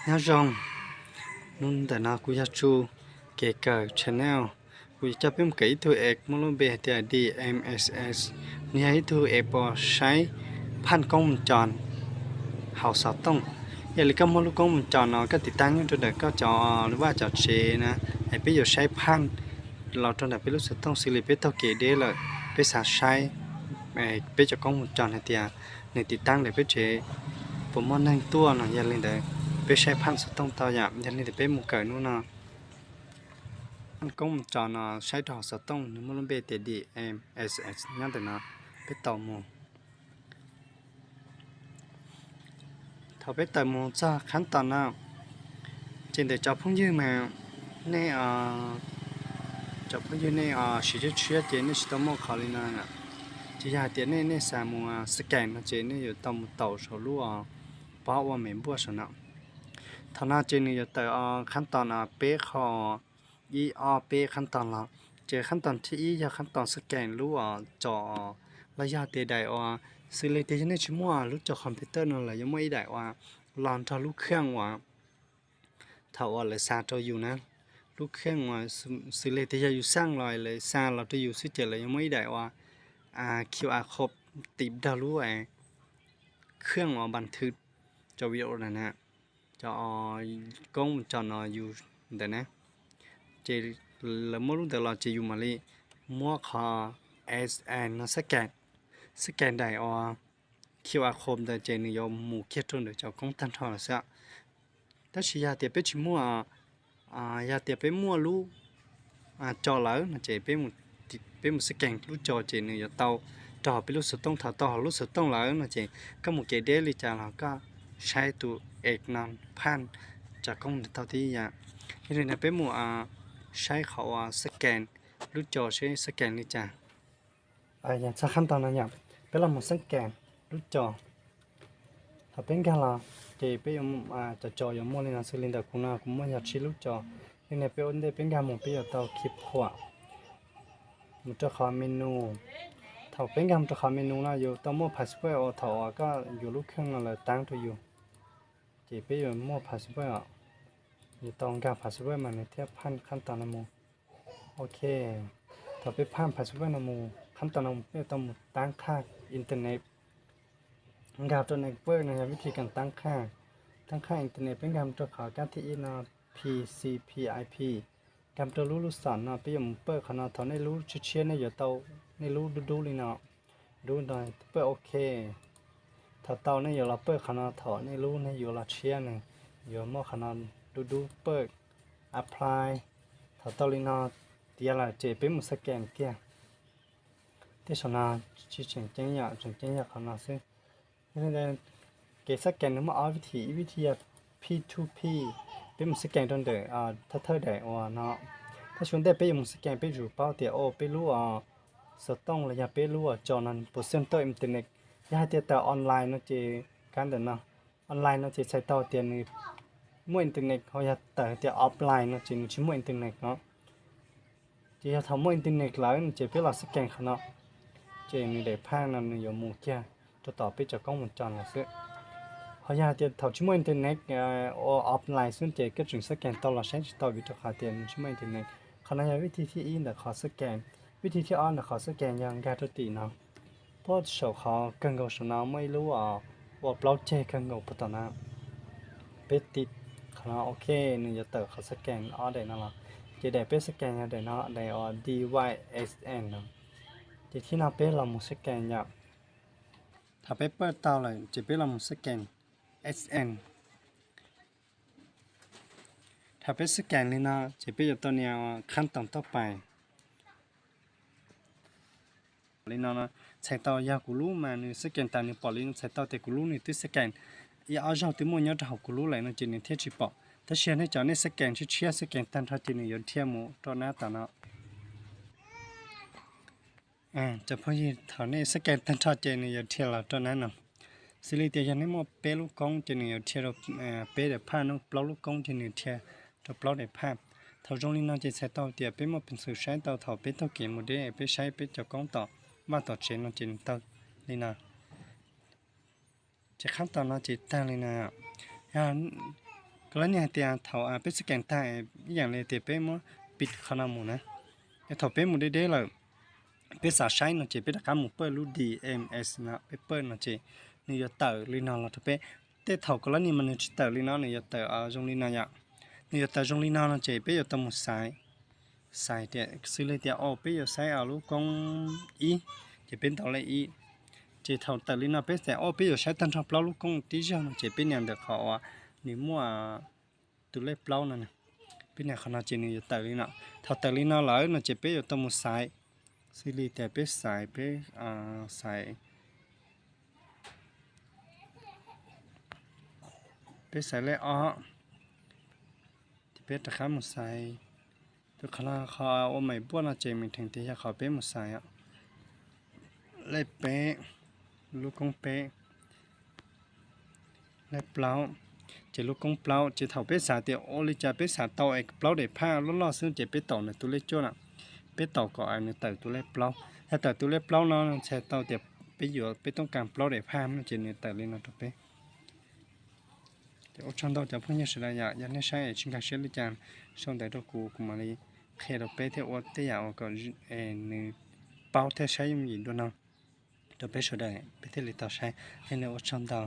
Nyob zoo, ntawm no kuv yog Tsu Kev Kawm Channel. Kuv yuav coj peb mus kawm ib tug app muaj lub npe hais tias D M S S. Nws yog ib tug app uas saib phaj koob mus cos hauv xov tooj. Yog li koj muaj lub koob mus cos no koj tiv taab nyob rau ntawm koj cov lub vaj cov tsev na, es peb yuav saib phaj los rau ntawm peb lub xov tooj xws li peb taug kev deb lawm, peb xav saib peb cov koob mus cos hais tias nws tiv taab ntawm peb tsev puas muaj neeg tuaj no, yog li ntawd peb saib phaj xov tooj tau yom. Yog li ntawd peb mus kawm hnub no. Phaj koob mus cos no saib rau hauv xov tooj nws muaj lub npe tias D M S S nyob ntawm no, peb tau mus. Thaum peb tawm mus txog qhab toos no, ces ntawm cov phooj ywg mas nej, cov phooj ywg nej siv tshiab tshiab ces nej tsis tau muaj qhov li no. Ces yog hais tias nej, nej xav mus scan no ces nej yuav tau mus taus saum lub pob ua mem npuaj saum no. Thaum no ces nws yuav tawm qhab toos no peb qho, ib ob peb qhab toos los. Ces qhab toos thib ib yog qhab toos scan lub tso, los yog tias daim uas, xws li tias yog nej tsis muaj lub cov computer no lawm yuav muaj ib daim uas los nrog lub kheej uas thaum uas lawv xa rau yus na, lub kheej uas xws li tias yog yus xaj los lawv xa los rau yus xwb ces lawv yuav muaj ib daim uas Q R code tim nrog lub kheej uas npas thw cov video na, cov koob mus cos no yus ntawd na. Ces lawv muab lub ntawd los ces yus mam li muab qhov S N no scan, scan daim uas Q R code ntawd ces nws yuav mus kiag rau ntawm cov koob tag nrho lawm xwb. Tab sis yog tias peb tsis muaj, yog tias peb muaj lub tso lawm no ces peb mus scan lub tso ces nws yuav tau rau hauv peb lub xov tooj. Thaum tau hauv lub xov tooj lawm no ces koj mus kev deb li cas los koj saib tus app no phaj cov koob ntawd tau tib yam. Yog li ntawd peb mus saib qhov uas scan lub tso seb scan li cas. Yog txog qhab toos no yom, peb los mus scan lub tso. Thaum peb nkag los ces peb, cov tso yuav muaj li no xwb. Li ntawm kuv no kuv muaj yog tsib lub tso. Li ntawd peb ua ntej peb nkag mus peb yuav tau khi phuam mus rau qhov menu. Thaum peb nkag mus rau qhov menu no yuav tau muaj password uas thaum uas koj yuav lub kheej no lawv taab rau yus. Ces peb yuav muaj password os. Yuav tau nkag password mas nws thiaj phaj qhab toos no mus. Ok, thaum peb phaj password no mus, qhab toos no mus peb yuav tau mus taab qhaj internet. Nkag rau network no yog vib thi kab taab qhaj. Taab qhaj internet peb nkag mus rau qhov kab thib ib no, P C P I P. Nkag mus rau lub lub xom no peb yuav mus pawj qhov no. Thaum nej lub tshiab tshiab nej yuav tau nej lub dub dub li no, dub no pawj ok. Thaum tau nej yuav los pawj qhov no, thaum nej lub nej yuav los tshiab nws yuav muaj qhov no dub dub pawj apply. Thaum tau li no tiav lawm ces peb mus scan kiag. Tej saum no tsis tseem ceeb yom, tseem ceeb yog qhov no xwb. Kev scan nws muaj ob vib thi, ib vib thi yog P two P, peb mus scan rau ntawm thawj thawj daim uas no. Tab sis ua ntej peb yuav mus scan peb yuav tsum paub tias o peb lub xov tooj los yog peb lub tso no puas xyeej tau internet. Yog hais tias tawm online no ces kab ntawm no, online no ces txhais tau tias nws muaj internet, ho yog tawm hais tias offline no ces nws tsis muaj internet no. Ces yog thaum muaj internet lawm no ces peb los scan qhov no, ces nws daim phaj no nws yuav mus kiag rau tom peb cov koob mus cos lawm xwb. Ho yog hais tias thaum tsis muaj internet, ua offline xwb ces koj tseem scan tau los saib tsis tau vim rau qhov tias nws tsis muaj internet. Qhov no yog vib thi thib ib ntawm qhov scan. Vib thi thib ob ntawm qhov scan yog nkag rau tim no. Puag saum qhov kawg nkaus saum no muaj ib lub ua plaub ceg kawg nkaus puag tom no. Peb tiv qhov no ok, nws yuav tawm qhov scan ob daim no los. Ces daim peb scan yog daim no, daim uas D Y S N no. Ces thib no peb los mus scan yom. Thaum peb pawj tau lawm ces peb los mus scan S N. Thaum peb scan li no ces peb yuav tau nias qhab toos tauj pais. Li no txhais tau yog kuv lub mas nws scan tas nws pom li no txhais tau tias kuv lub nws twb scan ib ob zaug twb muaj nyob rau hauv kuv lub lawm no ces nws thiaj tsis pom. Tab sis yog nej cov nej scan tshiab tshiab scan tag nrho ces nws yuav dhia mus rau nab tom no. Cov phooj ywg, thaum nej scan tag nrho ces nws yuav dhia los rau nab no. Xws li tias yog nej muaj peb lub koob ces nws yuav dhia rau peb daim phaj no, plaub lub koob ces nws dhia rau plaub daim phaj. Thaum zoo li no ces txhais tau tias peb muaj peev xwm saib tau thaum peb taug kev mus deb, peb saib peb cov koob tom vaj tom tsev no ces nws tau li no. Ces qhab toos no ces tag li no. Yog Kos lab nim hais tias thaum peb xab kees tag, ib yam li tias peb muab pib qhov no mus na, es thaum peb mus deb deb lawm, peb xav saib no ces peb rov qab mus pawj lub D M S no, peb pawj no ces nws yuav tawm li no los rau peb. Tej thaum kos lab nim mas nws tsis tawm li no, nws yuav tawm zoo li no yom. Nws yuav tawm zoo li no no ces peb yuav tau mus xaiv, xaiv tias xws li tias o peb yuav saib lub koob ib, ces peb ntaus lej ib. Ces thaum tawm li no peb xaiv o peb yuav saib tag nrho plaub lub koob tib zaug no ces peb nias ntawm qhov uas nws muaj tus lej plaub no, peb nias qhov no ces nws yuav tawm li no. Thaum tawm li no lawm no ces peb yuav tau mus xaiv, xws li tias peb xaiv, peb xaiv, peb xaiv lej ob, ces peb rov qab mus xaiv. Tus qhov no qhov ua meem puaj no ces meem dheev tias yog qhov peb mus xaiv lej peb, lub koob peb, lej plaub. Ces lub koob plaub ces thaum peb xav tias ua li cas peb xav tau es plaub daim phaj loj loj xwb ces peb taum nws tus lej cuaj na, peb taum kom nws tawm tus lej plaub. Yog tawm tus lej plaub no txhais tau tias peb yuav, peb toob kas plaub daim phaj no ces nws tawm li no rau peb. Ces ua tsaug ntau cov phooj ywg sawv daws yom, yog nej saib es tsis nkag siab li cas sau ntawv rau kuv, kuv mam li qhia rau peb thiab ua tej yam uas kom nws paub thiab saib yooj yim dua no rau peb sawv daws peb thiaj li tau saib. Yog li ua tsaug ntau.